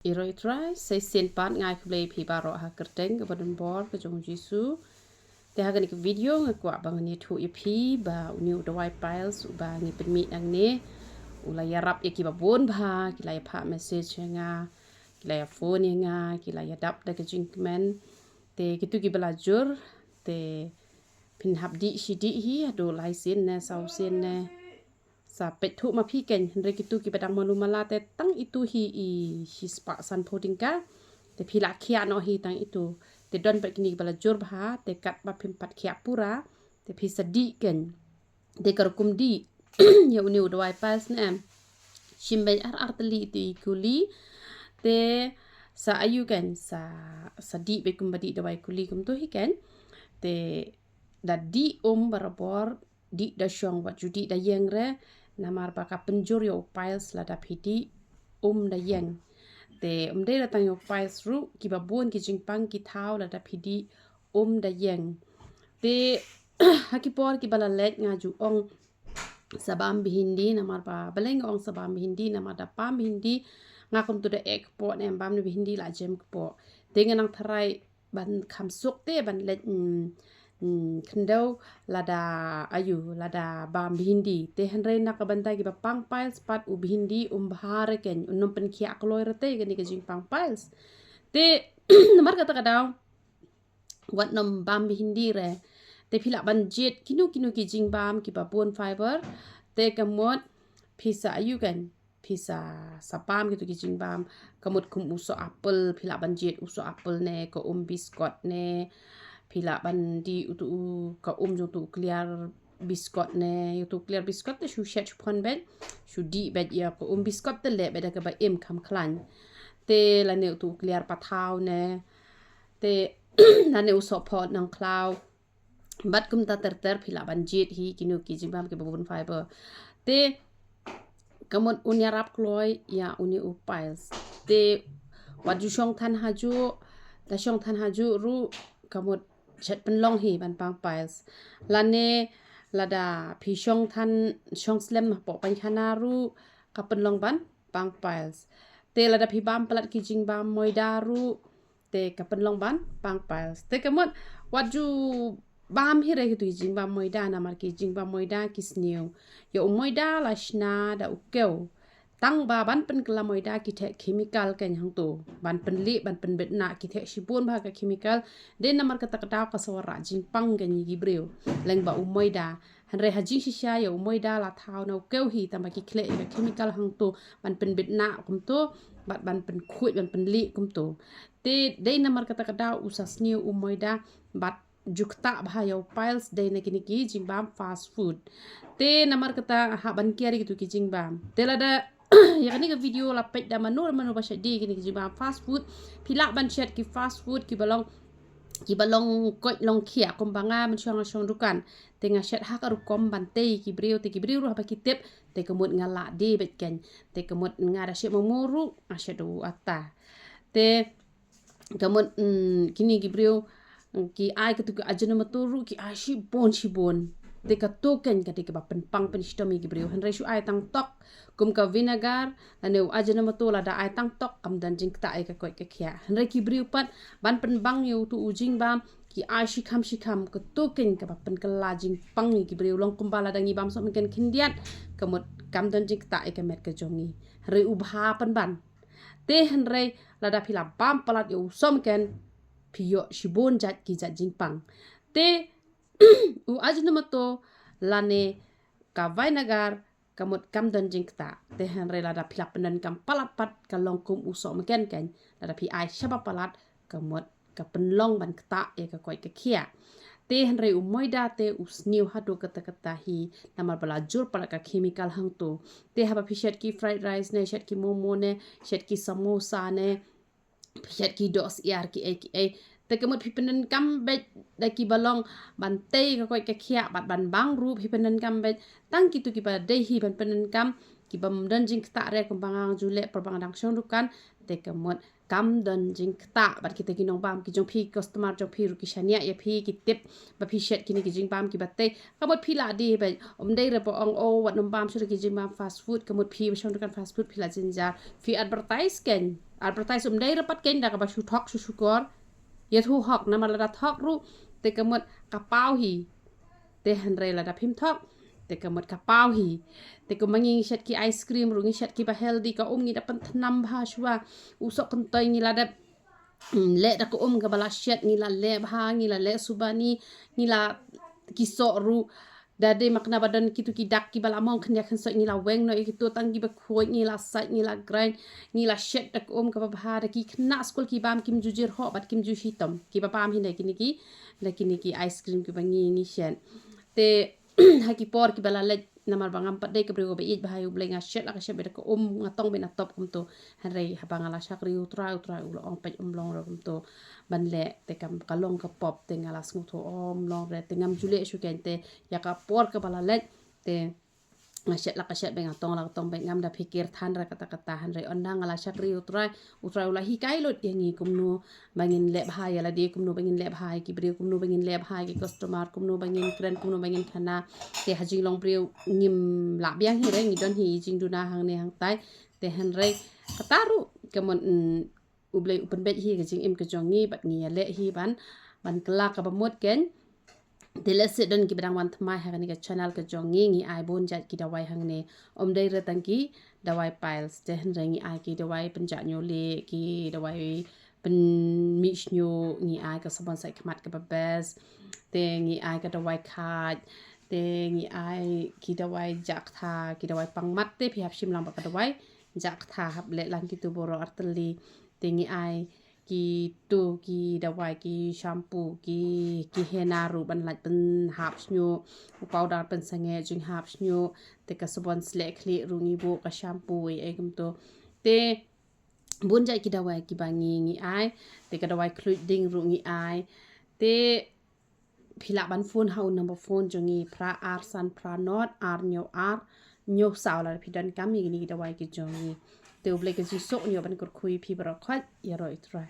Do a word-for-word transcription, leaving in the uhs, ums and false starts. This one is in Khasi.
Ïaroit Trai, sa shisien pat nga ai khublei ïa phi baroh ha ka kyrteng kaba donbor ka jong u Jisu. Te ha kane ka video nga kwah ba ngan ïathuh ïa phi ba une u dawai piles uba ngi pynmih nangne u la ïarap ïa kiba bun bha, ki la ïa phah message ïa nga, ki la ïa phone ïa nga, ki la ïa dap da ka jingkmen. Te kito kiba la jur te phin hap dih shi dih hi, haduh lai sien ne saw sien ne. Sa peit thuh ma phi keiñ, hynrei kito kiba dang malu mala te tang ito hi i shispah sanphew tyngka. Te phi lah khiah noh hi tang ito. Te don pat kine kiba la jur bha, te katba phim pat khiah pura, te phi sa dih keiñ. Te ka rukom dih ïa une u dawai piles ne em, shim beit ar ar tylli ito i kuli. Te sa ayu keiñ, sa, sa dih beit kumba dih dawai kuli kumto hi keiñ. Te da dih um barabor, dih da shong, wat ju dih da ïeng re, namar ba ka pynjur ïa u piles lada phi dih um da ïeng. Te ym dei la tang ïa u piles ruh, kiba bun ki jingpang ki thaw lada phi dih um da ïeng. Te ha ki por kiba la leit nga ju ong sa bam bhindi, namar ba, balei nga ong sa bam bhindi, namar da bam bhindi nga kumto da eh kpoh ne em, bam ne bhindi la jem kpoh. Te nga nang tharai ban kham suk te ban leit, mm, mm, khyndew lada ayu, lada bam bhindi. Te hynrei na ka bynta kiba pang piles pat u bhindi um bha re keiñ, un ym pynkhiah kloi re te kane ka jingpang piles. Te namar kata ka daw wat nym bam bhindi re. Te phi lah ban jied kino kino ki jingbam kiba bun fiber. Te ka mut phi sa ayu keiñ, phi sa, sa bam kito ki jingbam. Ka mut kum u soh apple, phi lah ban jied u soh apple ne, ka um biskot ne, phi lah ban dih uto u, ka um jong uto u kliar biskot ne, uto u kliar biskot te shu shet shu phon beit, shu dih beit ïa ka um biskot te leh beit da kaba im kham khlaiñ. Te lane uto u kliar pathaw ne, te lane u soh phot nangkhlaw. Bad kumta ter ter phi lah ban jied hi kino ki jingbam kiba bun fiber. Te ka mut un ïarap kloi ïa une u piles. Te wat ju shong than hajuh, da shong than hajuh ruh ka mut shet pynlong hi ban pang piles. Lane lada phi shong than, shong slem hapoh painkhana ruh ka pynlong ban pang piles. Te lada phi bam palat ki jingbam moida ruh te ka pynlong ban pang piles. Te ka mut wat ju bam hi re kito ki jingbam moida, namar ki jingbam moida ki sniew. Ïa u moida la shna da u kew. Tang ba ban pynkylla moida ki theh chemical keiñ hangto. Ban pynlieh, ban pynbit nah ki theh shibun bha ka chemical. Dei namar kata ka daw ka sa wanrah jingpang keiñ ïa ki briew. Leng ba u moida. Hynrei ha jingshisha ïa u moida la thaw na u kew hi, tang ba ki khleh ïa ka chemical hangto ban pynbit nah kumto, bad ban pynkhuid, ban pynlieh kumto. Te dei namar kata ka daw u sa sniew u moida, bad ju ktah bha ïa u piles dei na kine ki jingbam fast food. Te namar kata hap ban kiar ïa kito ki jingbam. Te lada ïa kane ka video la peit da mano mano ba shet dei kine ki jingbam fast food, phi lah ban shet ki fast food kiba long, kiba long koit long khiah, kumba nga mynshuwa nga shong dukan. Te nga shet ha ka rukom ban tei ki briew, te ki briew ruh haba ki tip, te ka mut nga lah dei beit keiñ. Te ka mut nga da shet momo ruh nga shet u atta. Te ka mut, mm, kine ki briew, mm, ki ai katu ka Ajinomoto ruh ki ai shibun shibun. Te kato keiñ ka dei kaba pynpang pynshitom ïa ki briew. Hynrei shu ai tang tok kum ka vinegar lane u Ajinomoto, lada ai tang tok kam don jingktah ïa ka koit ka khiah. Hynrei ki briew pat ban pynbang ïa uto u jingbam ki ai shikham shikham, kato keiñ kaba pynkylla jingpang ïa ki briew. Long kumba lada ngi bam sohmynken khyndiat ka mut kam don jingktah ïa ka met ka jong ngi. Hynrei u bha pynban. Te hynrei lada phi la bam palat ïa u sohmynken phi ïoh shibun jait ki jait jingpang. Te u Ajinomoto lane ka vinegar ka mut kam don jingktah. Te hynrei lada phi la pyndonkam palat pat ka long kum u sohmynken keiñ. Lada phi ai shaba palat ka mut ka pynlong ban ktah ïa ka koit ka khiah. Te hynrei u moida te u sniew haduh katta katta hi, namar ba la jur palat ka chemical hangto. Te haba phi shet ki fried rice ne, shet ki momo ne, shet ki samosa ne, phi shet ki dohsyiar kiei kiei. Te ka mut phi pyndonkam beit da kiba long ban tei ka koit ka khiah bad ban bang ruh phi pyndonkam beit tang kito kiba dei hi ban pyndonkam Ki bym don jingktah re kumba nga ju leh por ba nga dang shong dukan, te ka mut kam don jingktah bad kita ki nongbam ki jong phi, customer jong phi ruh ki shaniah ïa phi, ki tip ba phi shet kine ki jingbam kiba tei. Ka mut phi la die bad ym dei re ba ong, oh, wat nongbam shuh ki jingbam fast food, ka mut phi ba shong dukan fast food phi la jynjar. Phi advertise kein, advertise ym dei re pat kein da kaba shu thok shu shukor. Ïathuh hok, namar lada thok ruh te ka mut ka paw hi. Te hynrei lada phim thok te ka mut ka paw hi. Te kumba ngi shet ki ice cream ruh ngi shet kiba healthy, ka um ngi da pynthnam bha shuwa. U soh kyntoi ngi la dep, mm, leh da ka um kaba la shet, ngi la leh bha, ngi la leh suba ni, ngi la ki soh ruh. Da dei ma kane ba don kitu ki dak kiba la mong khyndiat khynsoit ngi la weng noh ïa kitu, tang kiba khuid ngi la sait, ngi la grind, ngi la shet da ka um kaba bha, da ki khynnah skul ki bam kim ju jyrhoh bad kim ju shitom. Kiba bam hi da kine ki, da kine ki ice cream kiba ngi ngi shet. Te ha ki por kiba la leit, namar ba ngam pat dei ka briew kaba ïeit bha ïa U Blei, nga shet la ka shet beit da ka um, nga tong beit na top kumto. Hynrei haba nga la shakri U Trai, U Trai u la ong peit, ym long re kumto ban leh, te kam ka long ka pop, te nga la sngewthuh, oh, ym long re, te ngam ju leh shuh kein. Te ïa ka por kaba la leit te nga shet la ka shet beit, nga tong la ka tong beit, ngam da phikir than re kata kata. Hynrei ynda nga la shakri U Trai, U Trai u la hikai lut ïa ngi kumno ba ngin leh bha ïa lade, kumno ba ngin leh bha ïa ki briew, kumno ba ngin leh bha ïa ki customer, kumno ba ngin kren, kumno ba ngin khana. Te ha jinglong briew ngim lah biang hi re, ngi don hi jingduna hangne hangtai. Te hynrei kata ruh ka mut, mm, U Blei u pynbeit hi ka jingim ka jong ngi bad ngi ïaleh hi ban, ban kylla kaba mut kein. Te lehse don kiba dang wan thymmai ha kane ka channel ka jong ngi, ngi ai bun jait ki dawai hangne. Ym dei re tang ki dawai piles, te hynrei ngi ai ki dawai pynjah ñiewlieh, ki dawai pynmih shñiuh, ngi ai ka sabon sait khmat kaba best, te ngi ai ka dawai khait, te ngi ai ki dawai jah ktha, ki dawai pang mat, te phi hap shim lang bad ka dawai jah ktha, hap leh lang kitu baroh artylli. Te ngi ai kitu ki dawai, ki shampoo, ki, ki henna ruh ban lait pynhap shñiuh, u powder pynsangeh jinghap shñiuh, te ka sabon sleh khlieh ruh ngi buh, ka shampoo ei ei kumto. Te bun jait ki dawai kiba ngi ngi ai, te ka dawai khluid ding ruh ngi ai. Te phi lah ban phone ha u number phone jong ngi, phra ar san phra nod ar hynñiew ar hynñiew saw, lada phi donkam ïa kine ki dawai ki jong ngi. Te U Blei ka jingsuk un ïoh ban kyrkhu ïa phi baroh khoit, ïaroh ïa U Trai.